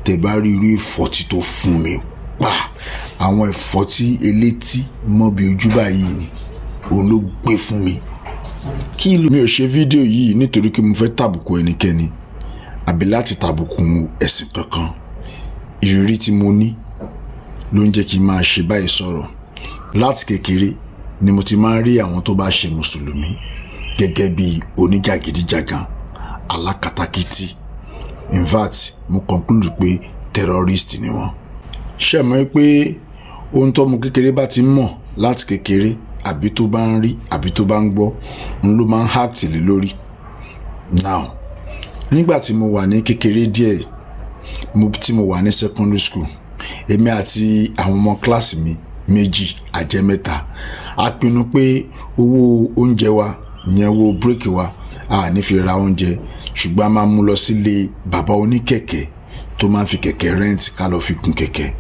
Tẹ́ bá rí irú ìfọ́tí tó fún mi pa, àwọn ìfọ́tí elétí mọ́ bí ojú báyìí ni òun ló gbé fún mi. Kí ló mi ò ṣe fídíò yìí nítorí pé mo fẹ́ tàbùkù ẹnikẹ́ni àbí láti tàbùkù ẹ̀sìn kankan. Ìrírí tí mo ní ló ń jẹ́ kí n máa ṣe báyìí sọ̀rọ̀. Láti kékeré ni mo ti máa ń rí àwọn tó bá ṣe mùsùlùmí gẹ́gẹ́ bí oníjàgídíjàgan, alákatakítí. In fact, mo conclude pé terrorist ni wọ́n. Ṣe mọ̀ pé ohun tọ́mọ kékeré bá ti mọ̀ láti kékeré, àbí tó bá ń rí, àbí tó bá ń gbọ́, ń ló máa ń act lé lórí. Now, nígbà tí mo wà ní kékeré díẹ̀, tí mo wà ní secondary school, èmi àti àwọn ọmọ kíláàsì mi méjì, àjẹ́ mẹ́ta, a pinnu pé owó oúnjẹ wa ìyẹn, owó break wa, a ní fi ra oúnjẹ, ṣùgbọ́n a máa mú lọ sílé bàbá oníkẹ̀kẹ́ tó máa ń fi kẹ̀kẹ́ rent, ká lọ fi gun kẹ̀kẹ́.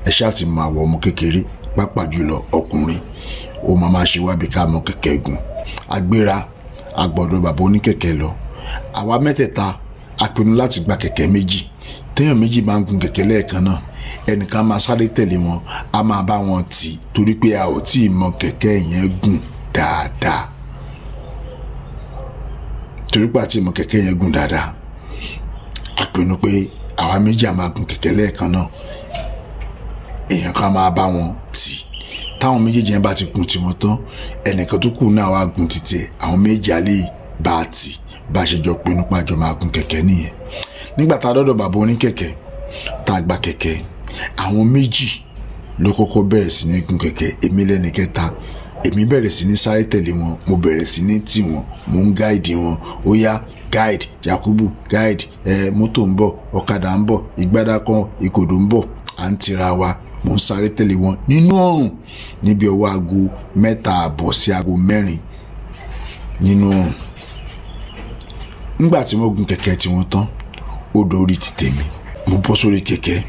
Ẹ ṣáà ti mọ àwọ̀ ọmọ kékeré, pàápàá jùlọ ọkùnrin, ó máa máa ṣe wá bí ká mọ kẹ̀kẹ́ gùn. A gbéra, a gbọ́dọ̀ bàbá oníkẹ̀kẹ́ lọ. Àwa mẹ́tẹ̀ẹ̀ta, a pinnu láti gba kẹ̀kẹ́ méjì. Téèyàn méjì máa ń gun kẹ̀kẹ́ lẹ́ẹ̀kan náà, ẹnìkan máa sáré tẹ̀lé wọn, a máa bá wọn tì, torí pé a ò tí ì mọ kẹ̀kẹ́ yẹn gùn dáadáa. Torí pé a ti mọ kẹ̀kẹ́ yẹn gùn dáadáa, a pinnu pé àwa méjì a máa gun kẹ̀kẹ́ lẹ́ẹ̀kan náà, èèyàn kan máa bá wọn tì. Táwọn méjèèjì yẹn bá ti gun tiwọn tán, ẹnìkan tó kù náà wá gun títì ẹ̀, àwọn méjì á lè bá a tì. Bá a ṣe jọ pinnu pàjọ máa gun kẹ̀kẹ́ nìyẹn. Nígbà tá a dọ́dọ̀ bàbá oníkẹ̀kẹ́, tá a gba kẹ̀kẹ́, àwọn méjì ló kọ́kọ́ bẹ̀rẹ̀ sí ní gun kẹ̀kẹ́, èmi lẹ́ni kẹta. Èmi bẹ̀rẹ̀ sí ní sáré tẹ̀lé wọn, mo bẹ̀rẹ̀ sí ní tì wọ́n, mo ń guide wọn. Ó yá, guide Yakubu, guide ẹ. Mọ́tò ń bọ̀, ọ̀kadà ń bọ̀, ìgbádà kan, ìkòdó ń bọ̀, à ń tira wa. Mo ń sáré tẹ̀lé wọn nínú ọ̀rùn níbi ọwọ́ aago 3:30 sí aago 4 nínú ọ̀rùn. Nígbà tí mo gun kẹ̀kẹ́ tiwọn tán, ó dorí ti tèmi. Mo bọ́ sórí kẹ̀kẹ́,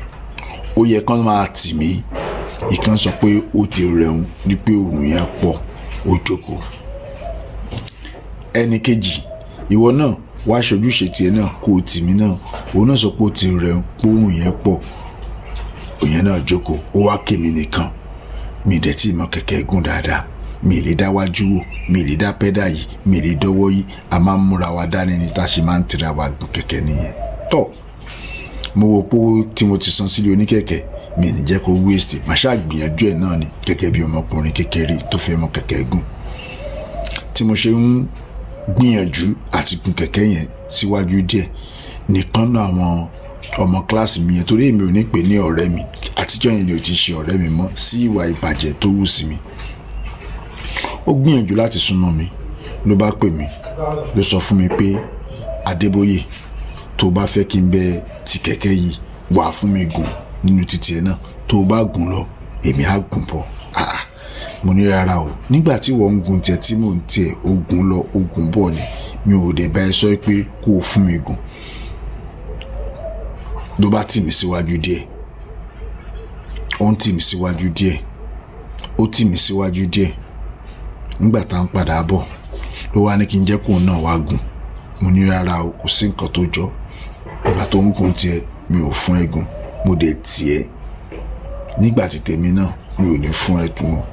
ó yẹ kán máa tì mí. Ìkan sọ pé ó ti rẹ̀hún ní pé òòrùn yẹn pọ̀, ó jókòó. Ẹnì kejì, ìwọ náà wá ṣojúṣe tiẹ̀ náà, kó o tì mí náà. Òun náà sọ pé ó ti rẹ̀hún, pé òòrùn yẹn pọ̀, òyìn náà jókòó. Ó wá kémi nìkan. Mi dẹ̀ tí mọ kẹ̀kẹ́ gùn dáadáa, mi lè dá wájú wò, mi lè dá pedal yìí, mi lè dọ́wọ́ yìí. A máa ń múra wa dání ní tá a ṣe máa ń tira wa gùn kẹ̀kẹ́ nìyẹn. Tọ́ mo wo pé tí mo ti san sílé oníkẹ̀kẹ́, mi ní jẹ́ kó waste. Màá ṣáà gbìyànjú ẹ̀ náà ni, gẹ́gẹ́ bí ọmọkùnrin kékeré tó fẹ́ mọ kẹ̀kẹ́ gùn. Tí mo ṣe ń gbìyànjú àti gun kẹ̀kẹ́ yẹn síwájú díẹ̀ nìkan náà, àwọn ọmọ kíláàsì mi yẹn, torí èmi ò ní pè ní ọ̀rẹ́ mi, àtijọ́ yẹn ni ò ti ṣe ọ̀rẹ́ mi mọ́ sí ìwà ìbàjẹ́ tó wù sí mi, ó gbìyànjú láti súnmọ́ mi. Ló bá pè mí, ló sọ fún mi pé, "Adébóyè, tó bá fẹ́ kí n bẹ ti kẹ̀kẹ́ yìí, wà fún mi gùn nínú títì ẹ̀ náà. Tó bá gùn lọ, èmi á gùn bọ̀." Ah, mo ní rárá o. Nígbà tí wọ́n ń gun tiẹ̀, tí mò ń tiẹ̀, ogun lọ, ogun bọ̀ ni, mi ò dẹ̀ bá ẹ sọ pé kó o fún mi gùn. Ló bá tì mí síwájú díẹ̀, ó ń tì mí síwájú díẹ̀, ó tì mí síwájú díẹ̀. Nígbà tá à ń padà bọ̀, ló wá ní kí n jẹ́ kóun náà wá gùn. Mo ní rárá o, kò sí nǹkan tó jọ. Ìgbà tó ń gun tiẹ̀, mi ò fún ẹ gùn, mo dẹ̀ tiẹ̀. Nígbà tí tèmi náà, mi ò ní fún ẹ tún o,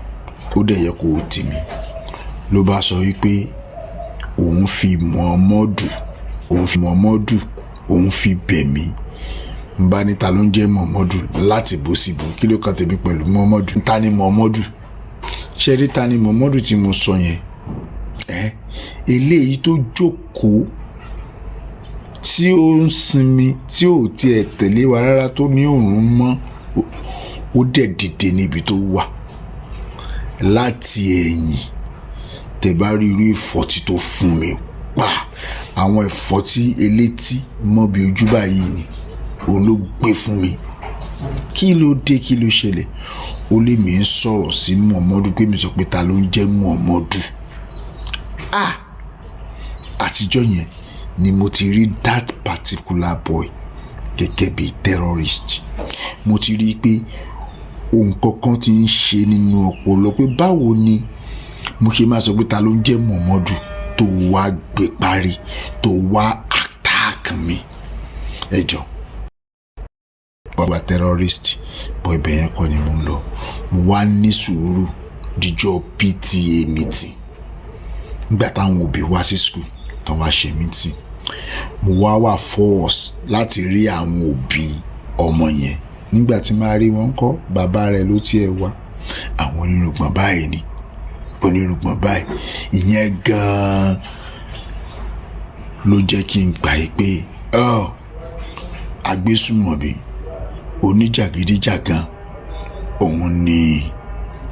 ó dẹ̀ yẹ kó o tì mí. Ló bá sọ wípé òun fi Muhammadu, òun fi Muhammadu, òun fi bẹ̀ mí. N bá ní, ta ló ń jẹ́ Muhammadu? Láti bó síbo, kí ló kàn tèmi pẹ̀lú Muhammadu? Ta ni Muhammadu? Ṣe rí ta ni Muhammadu tí mo sọ yẹn ẹ? Eléyìí tó jókòó, tí ó ń sinmi, tí ò tiẹ̀ tẹ̀lé wa rárá, tó ní òórùn mọ́, ó dẹ̀ dìde níbi tó wà láti ẹ̀yìn. Tẹ̀ bá rí irú ìfọ́tí tó fún mi pa, àwọn ìfọ́tí elétí mọ́ bí ojú báyìí ni òun ló gbé fún mi. Kí ló dé? Kí ló ṣẹlẹ̀? Ó lé mi ń sọ̀rọ̀ sí Muhammadu, pé mi sọ pé ta ló ń jẹ́ Muhammadu. Ah, àtijọ́ yẹn ni mo ti rí that particular boy gẹ́gẹ́ bí terrorist. Mo ti rí i pé ohun kankan ti ń ṣe nínú ọpọlọ, pé báwo ni mo ṣe máa sọ pé ta ló ń jẹ́ Muhammadu, tó wá gbé parí, tó wá attack mi? Ẹ jọ̀ọ́. Gba terrorist bọ́ ibẹ̀ yẹn kọ́ ni mo ń lọ. Mo wá ní sùúrù díjọ́ PTA meeting. Nígbà táwọn òbí wá sí school tán, wá ṣe meeting, mo wá wà force láti rí àwọn òbí ọmọ yẹn. Nígbà tí màá rí wọn kọ́, bàbá rẹ̀ ló tiẹ̀ wá, àwọn onírùngbọ̀n báyìí ni, onírùngbọ̀n báyìí. Ìyẹn gan-an ló jẹ́ kí n gbà yí pé agbésùmọ̀bí, oníjàgídíjàgan òun ni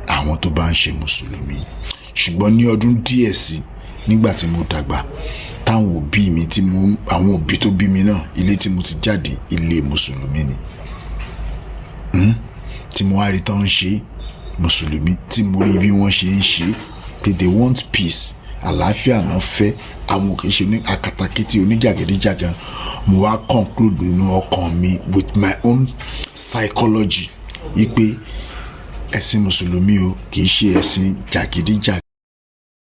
àwọn tó bá ń ṣe mùsùlùmí. Ṣùgbọ́n ní ọdún díẹ̀ sí, nígbà tí mo dàgbà, táwọn òbí mi tí mo, àwọn òbí tó bí mi náà, ilé tí mo ti jáde, ilé mùsùlùmí ni, Tí mo wá rí tán ń ṣe mùsùlùmí, tí mo rí bí wọ́n ṣe ń ṣe, pé they want peace, àlàáfíà náà fẹ́, àwọn kì í ṣe ní akatakítí oníjàgídíjàgan, mo wá conclude nínú ọkàn mi with my own psychology wípé ẹ̀sìn mùsùlùmí o, kì í ṣe ẹ̀sìn jàgídíjàgan.